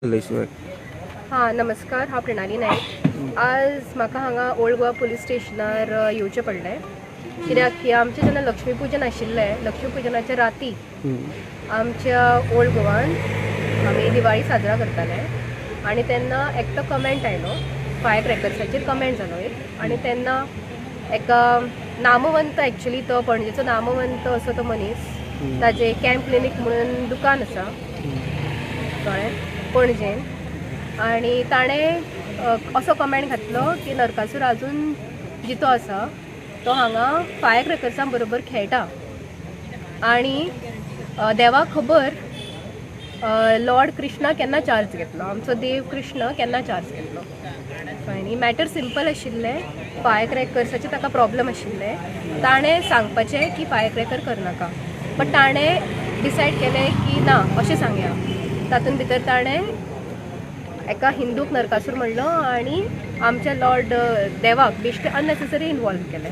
हां नमस्कार, हांव प्रणाली नायक. आज म्हाका हांगा ओल्ड गोवा पुलीस स्टेशनार येवचें पडलें कित्याक की आमचें जेन्ना लक्ष्मीपुजन आशिल्लें, लक्ष्मीपुजनाच्या राती आमच्या ओल्ड गोवान आमी दिवाळी साजरा करताले आनी तेन्ना एकटो कमेंट आयलो, फायर क्रॅकर्साचेर कमेंट जालो एक. आनी तेन्ना एका नामवंत, एक्चुली तो पणजेचो नामवंत असो तो मनीस, ताजें कॅम्प क्लिनीक म्हणून दुकान आसा, कळ्ळें, पणजेन. आनी ताणें असो कमेंट घातलो की नरकासूर आजून जितो आसा, तो हांगा फायर क्रॅकर्सां बरोबर खेळटा आनी देवाक खबर लॉर्ड कृष्णा केन्ना चार्ज घेतलो, आमचो देव कृष्ण केन्ना चार्ज घेतलो. आनी मॅटर सिंपल आशिल्लें, फायर क्रॅकर्साचे ताका प्रॉब्लम आशिल्लें, ताणें सांगपाचें की फायर क्रॅकर करनाका, बट ताणें डिसायड केलें की ना अशें सांगया. तातूंत भितर ताणें एका हिंदूक नरकासूर म्हणलो आनी आमच्या लॉर्ड देवाक बेश्टे अननेसेसरी इनवॉल्व केलें.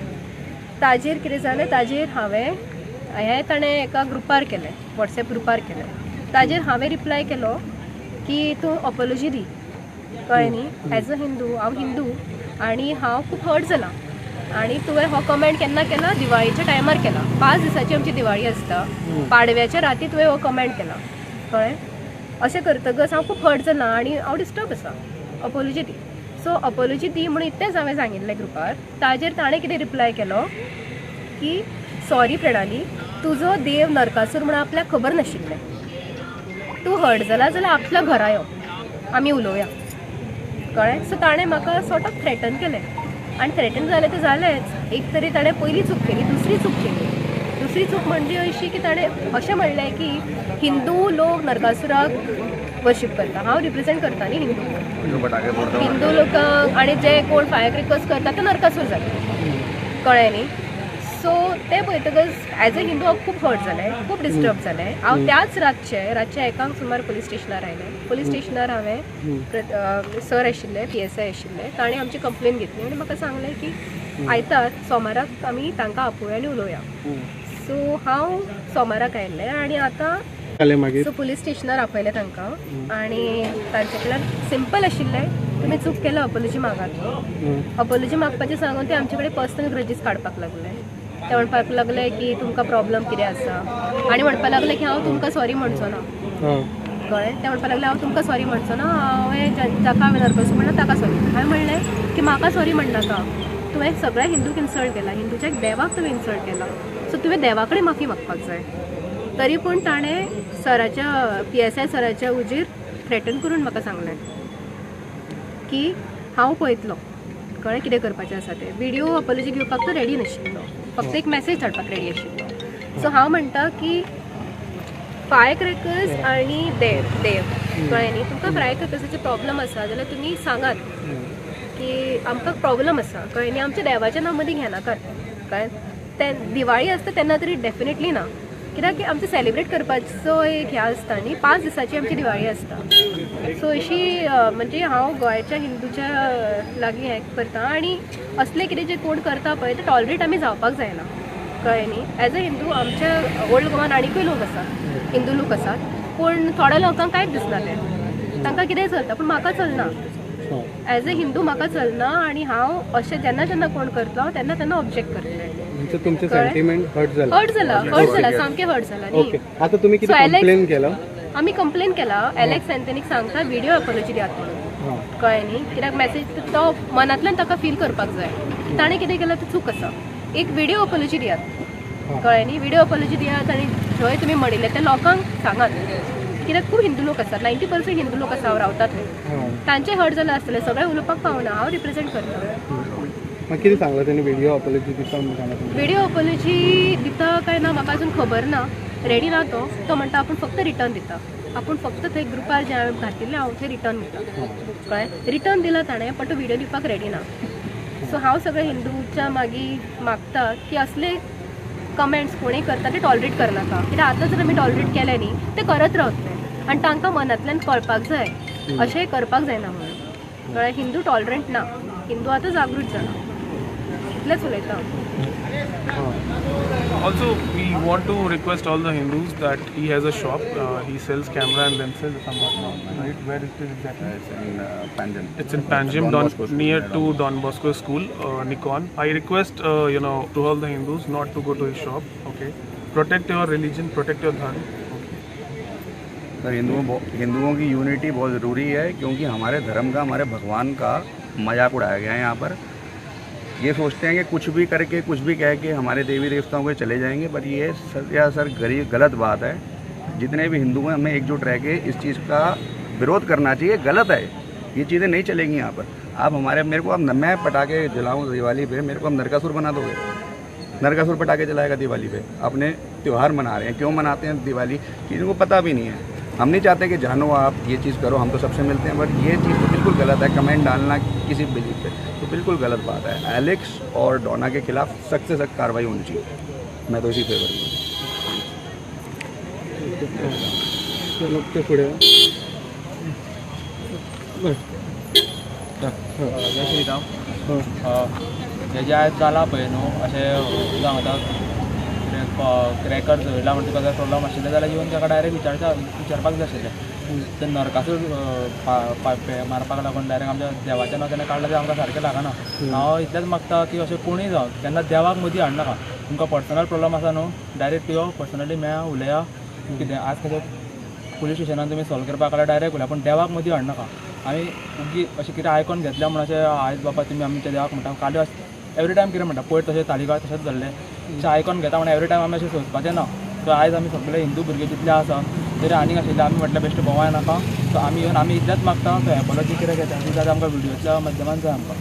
ताजेर कितें जालें, ताजेर हांवें हें ताणें एका ग्रुपार केलें, वॉट्सएप ग्रुपार केलें. ताजेर हांवें रिप्लाय केलो की तूं अपॉलॉजी दी, कळ्ळें न्ही, एज अ हिंदू, हांव हिंदू आनी हांव खूब हर्ट जालां आनी तुवें हो कमेंट केन्ना केला, दिवाळीच्या टायमार केला. 5 दिसांची आमची दिवाळी आसता, पाडव्याच्या राती तुवें हो कमेंट केला, कळ्ळें. अशें करतकच हांव खूब हर्ट जालां आनी हांव डिस्टर्ब आसा, अपॉलॉजी दी. सो अपॉलॉजी दी म्हणून इतलेंच हांवें सांगिल्लें ग्रुपार. ताजेर ताणें कितें रिप्लाय केलो की सॉरी प्रणाली, तुजो देव नरकासूर म्हणून आपल्याक खबर नाशिल्लें, तूं हर्ट जाला जाल्यार आपल्या घरा यो, आमी उलोवया, कळ्ळें. सो ताणें म्हाका सॉर्ट ऑफ थ्रेटन केलें आनी थ्रेटन जालें तें जालेंच. एक तरी ताणें पयली चूक केली, दुसरी चूक केली. दुसरी चूक म्हणजे अशी की ताणें अशें म्हणलें की हिंदू लोक नरकासुराक वर्शीप करता, हांव रिप्रेजेंट करता न्ही हिंदू, हिंदू लोकांक, आनी जे कोण फायर क्रॅकर्स करता ते नरकासूर जाता, कळ्ळें न्ही. सो तें पळयतकच एज अ हिंदू हांव खूब हर्ट जालें, खूब डिस्टर्ब जालें. हांव त्याच रातचें 1 सुमार पुलीस स्टेशनार आयलें. पुलीस स्टेशनार हांवें सर आशिल्ले, PSI आशिल्ले, ताणें आमची कंप्लेन घेतली आनी म्हाका सांगलें की आयतार सोमाराक आमी तांकां आपोवया आनी उलोवया. सो हांव सोमाराक आयिल्लें आनी आतां सो पुलीस स्टेशनार आपयलें तांकां आनी तांचे कडल्यान सिंपल आशिल्लें, तुमी चूक केला, अपॉलॉजी मागात. अपॉलॉजी मागपाचें सांगून ते आमचे कडेन पर्सनल ग्रजीस काडपाक लागले. ते म्हणपाक लागले की तुमकां प्रॉब्लम कितें आसा आनी म्हणपाक लागले की हांव तुमकां सॉरी म्हणचो ना, कळ्ळें. ते म्हणपाक लागले हांव तुमकां सॉरी म्हणचो ना, हांवें जाका हांवें नरकासूर म्हणलां ताका सॉरी. हांवें म्हणलें की म्हाका सॉरी म्हणनाका, तुवें सगळ्या हिंदूक इन्सल्ट केला, हिंदूच्या देवाक तुवें इन्सल्ट केला, सो तुवें देवा कडेन माफी मागपाक जाय. तरी पूण ताणें सराच्या, PSI सराच्या उजीर थ्रेटन करून म्हाका सांगलें की हांव पळयतलो, कळ्ळें, कितें करपाचें आसा तें. व्हिडियो अपॉलॉजी घेवपाक तो रेडी नाशिल्लो, फक्त एक मॅसेज धाडपाक रेडी आशिल्लो. सो हांव म्हणटा की फायर क्रॅकर्स आनी देव, कळ्ळें न्ही, तुमकां फायर क्रॅकर्साचे प्रॉब्लम आसा जाल्यार तुमी सांगात की आमकां प्रॉब्लम आसा, कळ्ळें न्ही, आमच्या देवाच्या नांव मदीं घेनाकात, कळ्ळें. ते दिवाळी आसता तेन्ना तरी डेफिनेटली ना, कित्याक की आमचें सेलिब्रेट करपाचो एक हें आसता न्ही, 5 दिसांची आमची दिवाळी आसता. सो अशी म्हणजे हांव गोंयच्या हिंदूच्या लागीं हें करता आनी असलें कितें जें कोण करता पळय तें टॉलरेट आमी जावपाक जायना, कळ्ळें न्ही. एज अ हिंदू आमच्या ओल्ड गोवान आनिकूय लोक आसात, हिंदू लोक आसात, पूण थोड्या लोकांक कांयच दिसना तें, तांकां कितेंय चलता, पूण म्हाका चलना. एज अ हिंदू म्हाका चलना आनी हांव अशें जेन्ना जेन्ना कोण करतलो तेन्ना तेन्ना ऑब्जेक्ट करतलें. तुमचें सेंटिमेंट हर्ट जाला, हर्ट जाला, हर्ट जाला, सामकें हर्ट जाला न्ही. आतां तुमी कितें कंप्लेन केला? आमी कंप्लेन केला, एलेक्स अँथनीक सांगता व्हिडियो अपॉलॉजी दियात म्हणून, कळ्ळें न्ही, कित्याक मॅसेज तो मनांतल्यान ताका फील करपाक जाय ताणें कितें केलां तें चूक आसा. एक व्हिडियो अपॉलॉजी दियात, कळ्ळें न्ही, व्हिडियो अपॉलॉजी दियात आनी जंय तुमी म्हणिल्लें तें लोकांक सांगात, कित्याक खूब हिंदू लोक आसात, 90% हिंदू लोक आसा हांव रावता थंय, तांचें हर्ट जालां आसतलें, सगळें उलोवपाक पावना, हांव रिप्रेजेंट करता. कितें सांगलां तेणी व्हिडियो अपॉलॉजी दिता? व्हिडियो अपॉलॉजी दिता काय ना म्हाका अजून खबर ना, रेडी ना तो. तो म्हणटा आपूण फक्त रिटर्न दिता, आपूण फक्त थंय ग्रुपार जें हांवें घातिल्लें हांव थंय रिटर्न दिता, कळ्ळें. रिटर्न दिला ताणें, पण तो व्हिडियो दिवपाक रेडी ना. सो हांव सगळ्या हिंदूच्या मागीर मागता की असले कमेंट्स कोणूय करता ते टॉलरेट करनाका, कित्याक आतां जर आमी टॉलरेट केले न्ही ते करत रावतले आनी तांकां मनांतल्यान कळपाक जाय अशें करपाक जायना म्हणून, कळ्ळें. हिंदू टॉलरंट ना, हिंदू आतां जागृत जाला, इतलेंच उलयता हांव. Also, we want to request all the Hindus that he has a shop. He sells camera and lenses, if I'm not wrong. Right? Where it is exactly? It's in Panjim. It's in Panjim, Don Bosco School, near to Don Bosco School, Nikon. I request, to all the Hindus not to go to his shop. Okay, protect your religion, protect your dharma. Okay. Sir, हिंदुओं की unity बहुत ज़रूरी है, क्योंकि हमारे धर्म का, हमारे भगवान का मजाक उड़ाया गया है यहाँ पर। ये सोचते हैं कि कुछ भी करके, कुछ भी कह के हमारे देवी देवताओं के चले जाएंगे, पर ये सर गलत बात है। जितने भी हिंदू हैं, हमें एकजुट रह के इस चीज़ का विरोध करना चाहिए। गलत है, ये चीज़ें नहीं चलेंगी यहाँ पर। आप हमारे, मेरे को अब मैं पटाखे जलाऊँ दिवाली पे, मेरे को अब नरकासुर बना दोगे? नरकासुर पटाखे जलाएगा दिवाली पे? अपने त्यौहार मना रहे हैं, क्यों मनाते हैं दिवाली, किसी को पता भी नहीं है। हम नहीं चाहते कि जानो आप ये चीज़ करो, हम तो सबसे मिलते हैं, बट ये चीज़ तो बिल्कुल गलत है। कमेंट डालना किसी बिलीफ पे तो बिल्कुल गलत बात है। एलेक्स और डोना के खिलाफ सख्त से सख्त कार्रवाई होनी चाहिए। मैं तो इसी फेवर में हूँ। जय श्रीराम। हेजे आयज जालां पळय न्हू, अशें सांगता क्रॅकर जळयला म्हणटा तुका जर प्रॉब्लम आशिल्लें जाल्यार येवन ताका डायरेक्ट विचारपाक जाय आशिल्लें। ते नरकासूर मारपाक लागून डायरेक्ट आमच्या देवाचें नांव तेणें काडलां तें आमकां सारकें लागना। हांव इतलेंच मागता की अशें कोणूय जावं केन्ना देवाक मदीं हाडनाका। तुमकां पर्सनल प्रॉब्लम आसा न्हू, डायरेक्ट यो पर्सनली मेळा उलया। कितें आज कशें पुलीस स्टेशनान तुमी सॉल्व करपाक जाल्यार डायरेक्ट उलया, पूण देवाक मदीं हाडनाका। आमी उगी अशें कितें आयकोन घेतलें म्हूण अशें आयज बाबा तुमी आमच्या देवाक म्हणटा, काल एवरी टायम कितें म्हणटा पयर तशें तालिगांव तशेंच जाल्लें, अशें आयकोन घेता म्हणून एवरी टायम आमी अशें सोंसपाचें ना। सो आयज आमी सगळे हिंदू भुरगे जितले आसा तरी आनीक आशिल्ले आमी म्हटलें बेश्टे भोंवाय नाका। सो आमी येवन आमी इतलेंच मागता, सो एपोलॉजी कितें घेता ती जाल्यार आमकां व्हिडियोच्या माध्यमान जाय आमकां।